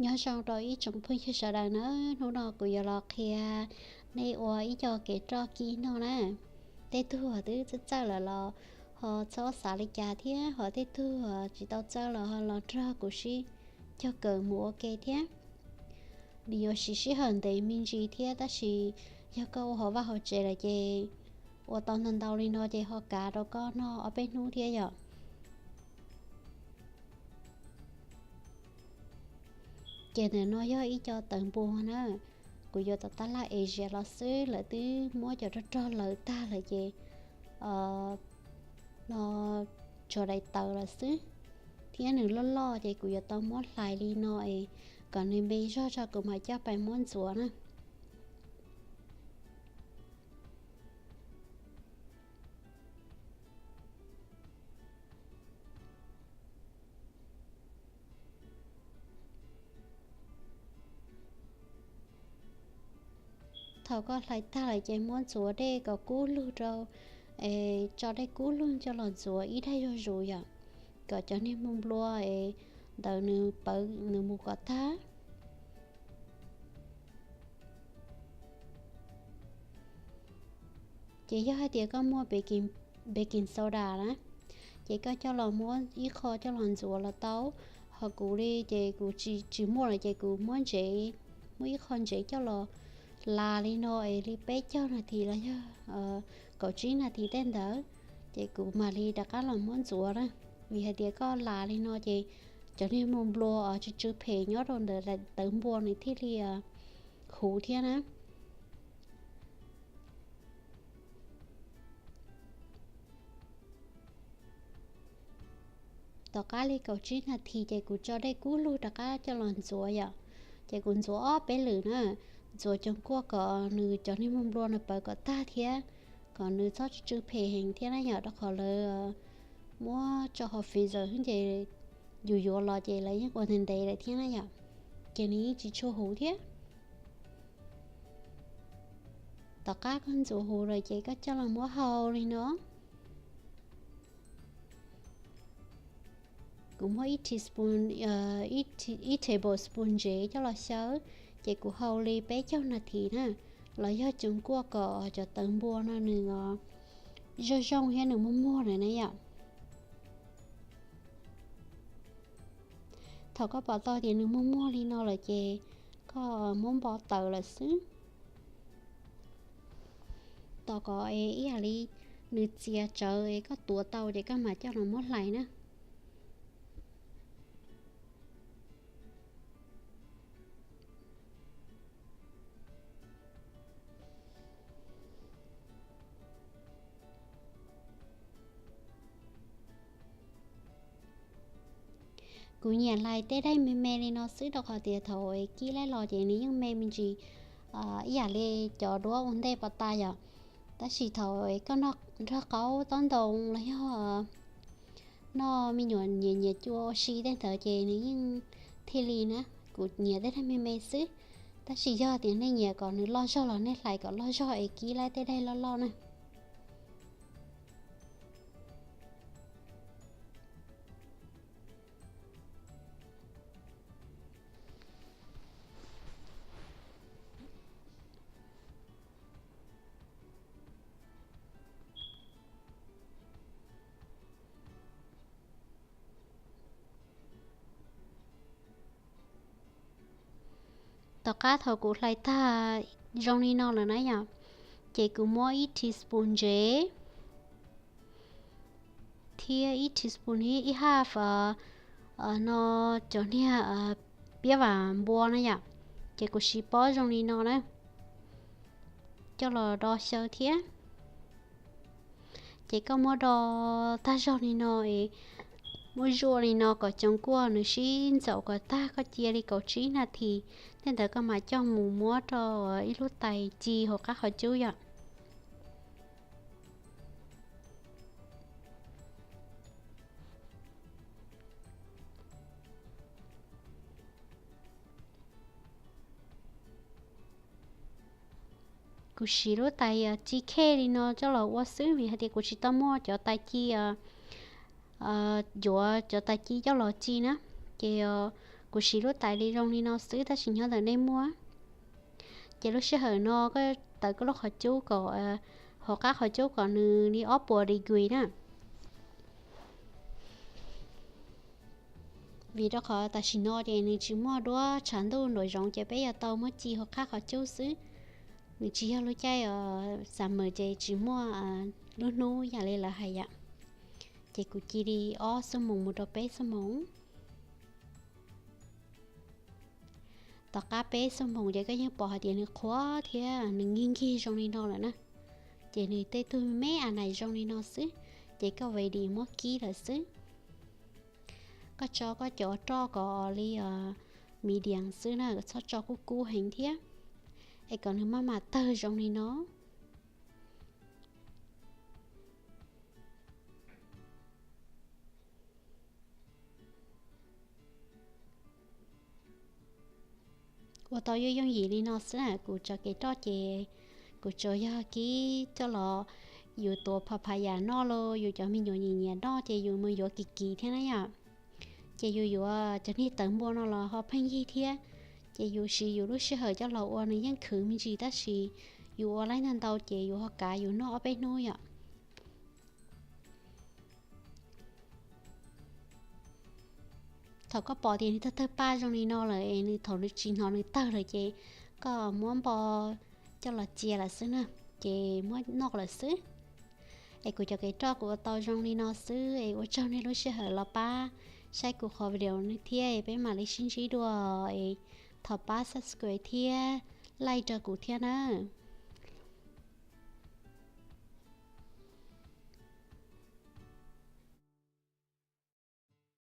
Nyob zoo rau ib tsoom phooj ywg sawv daws na, hnub no kuv yuav los qhia nej ua ib co kev roj kib no na. Tej tug twb txawj txawj lawm los ho txhob xav li cas thiab, ho tej tug tsis tau txawj los ho los nrog kuv sib cog kawm mus ua ke thiab. Nws yuav siv sij hawm ntev me ntsis thiab, tab sis yog koj ua hauv vaj hauv tsev lawm ces ua tau ntau ntau li no ces ho kav rau koj noj ob peb hnub thiab yom. Ces ntawm no yog ib co tawv npua na, kuv yuav tom tab laj Asia los xwb, lawv twb muab cov rog rog lawv tag lawm ces no tsuas daim tawv lawm xwb, thiab nws loj loj ces kuv yuav tau muab hlais li no es kom nws me zog tso kuv mam coj pais muab ntxuav na. Thaum koj hlais tag lawm ces muab ntxuav dej kom kub lug rau, es tso dej kub lug coj los ntxuav ib daig zuj zus yom, kom cov niag npua nplua es ntawd nws pawv nws mus kom tag. Ces yog hais tias koj muaj baking soda na, ces koj coj los muab ib qho coj los ntxuav los tau. Ho kuv li ces kuv tsis muaj lawm ces kuv muab ntsev, muab ib qho ntsev coj los las li no es li peb caug nas this los yog kaum tsib nas this tej ntawd, ces kuv mam li rov qab los muab ntxuav na. Vim hais tias koj las li no ces cov niag npua nplua tsw tsw phem nyob rau ntawm tawv npua nws thiaj li huv thiab na. Tom qab li kaum tsib nas this ces kuv tso dej kub lug rov qab coj los ntxuav yom. Ces kuv ntxuav ob peb lwm na, ntxuav coos kuaj kom nws cov niag npua nplua nws pawv kom tag thiab, kom nws txhob tsw tsw phem heev thiab na yom, rau qhov lawv muab tso hauv freezer xwb ces yus yuav los ces lawv yeej ua ntev ntev lawm thiab na yom, ces nws yeej tsis tshua huv thiab. Tom qab koj ntxuav huv lawm ces koj coj los muab hau li no. Kuv muab ib teaspoon, ib table spoon ntsev coj los xyaw, ces kuv hau li peb caug nas this na, los yog coos kuaj kom cov tawv npua no nws zoo zoo thiab nws muag muag lawm na yom. Thaum koj pom tau tias nws muag muag li no lawm ces koj muab npo tawm lawm xwb. Tos kom es ib yam li nws txias tsawv es koj tuav tau ces koj mam coj los muab hlais na. Kuv nyiam hlais tej daim me me li no xwb rau qhov tias thaum es kib laij los ces nws yeej me me ntsis ib yam li cov duab ua ntej pov tas yom. Tab sis thaum es koj nrog qaub tob ntoo los yog noj me nyuam nyias nyias cua ua si tej ntawd ces nws yeej thiaj li na. Kuv nyiam tej daim me me xwb, tab sis yog tias nej nyiam kom nws loj zog los nej hlais kom loj zog es kib laij tej daim loj loj na. Tom qab thaum kuv hlais tag zoo li no lawm na yom, ces kuv muab ib teaspoon ntsev thiab ib teaspoon ib half no cov niag piab vam npua na yom, ces kuv siv pob zoo li no na, coj los do xyaw thiab. Ces koj muab do tag zog li no es muab zuaj li no kom coos kuaj nws sib ntxaum kom tag, koj cia li kaum tsib nas this tej ntawd koj mam coj mus muab rau ib lub tais ci hauv qab qhov cub yom. Kuv siv lub tais ci khej li no coj los ua xwb vim hais tias kuv tsis tau muaj cov tais ci, yuav cov tais ci coj los ci na, ces kuv Kuv siv lub tais li zoo li no xwb tab sis nyob ntawm nej muaj. Ces lub sij hawm no koj tawm koj lub qhov cub kom, hauv qab qhov cub kom nws li ob puas degree na. Vim rau qhov tam sim no ces nws tsis muaj duab tshav ntuj nruam zoov ces peb yuav tau muab ci hauv qab qhov cub xwb. Nws tsis yog lub caij summer ces tsis muaj lub hnub yam li lawv hais yom. Ces kuv ci li ob xuab moos mus rau peb xuab moos. Tom qab peb xuab moos ces koj yeej pom hais tias nws qhuav thiab nws nkig nkig zoo li no lawm na. Ces nws tej tug me a nais zoo li no xwb, ces koj ready muab kib lawm xwb. Koj tso koj cov roj kom li medium xwb na, txhob tso kub kub heev thiab, es kom nws maj mam tawg zoo li no. Ua tau yooj yooj yim li no xwb na. Kuv cov kev roj ces kuv tsuas yog kib coj los, yus tuav papaya noj los yus cov me nyuam nyiam nyiam noj ces yus mus yuav kim kim thiab na yom. Ces yus yuav cov niag tawv npua no los ho pheej yig thiab. Ces yus siv yus lub sij hawm coj los ua nws yeej khwv me ntsis tab sis yus ua laib ntau ntau ces yus ho kav yus noj ob peb hnub yom. Thaum koj pom tias nws tawg tawg paj zoo li no lawm es nws thaum nws tsis hnov nws tawg lawm ces koj muab npo coj los cia lawm xwb na, ces muab noj lawm xwb. Es kuv cov kev roj kuv ua tau zoo li no xwb es ua tsaug nej lub sij hawm los pab saib kuv qhov video no thiab, peb mam li sib ntsib dua. Es thov pab subscribe thiab like rau kuv thiab na.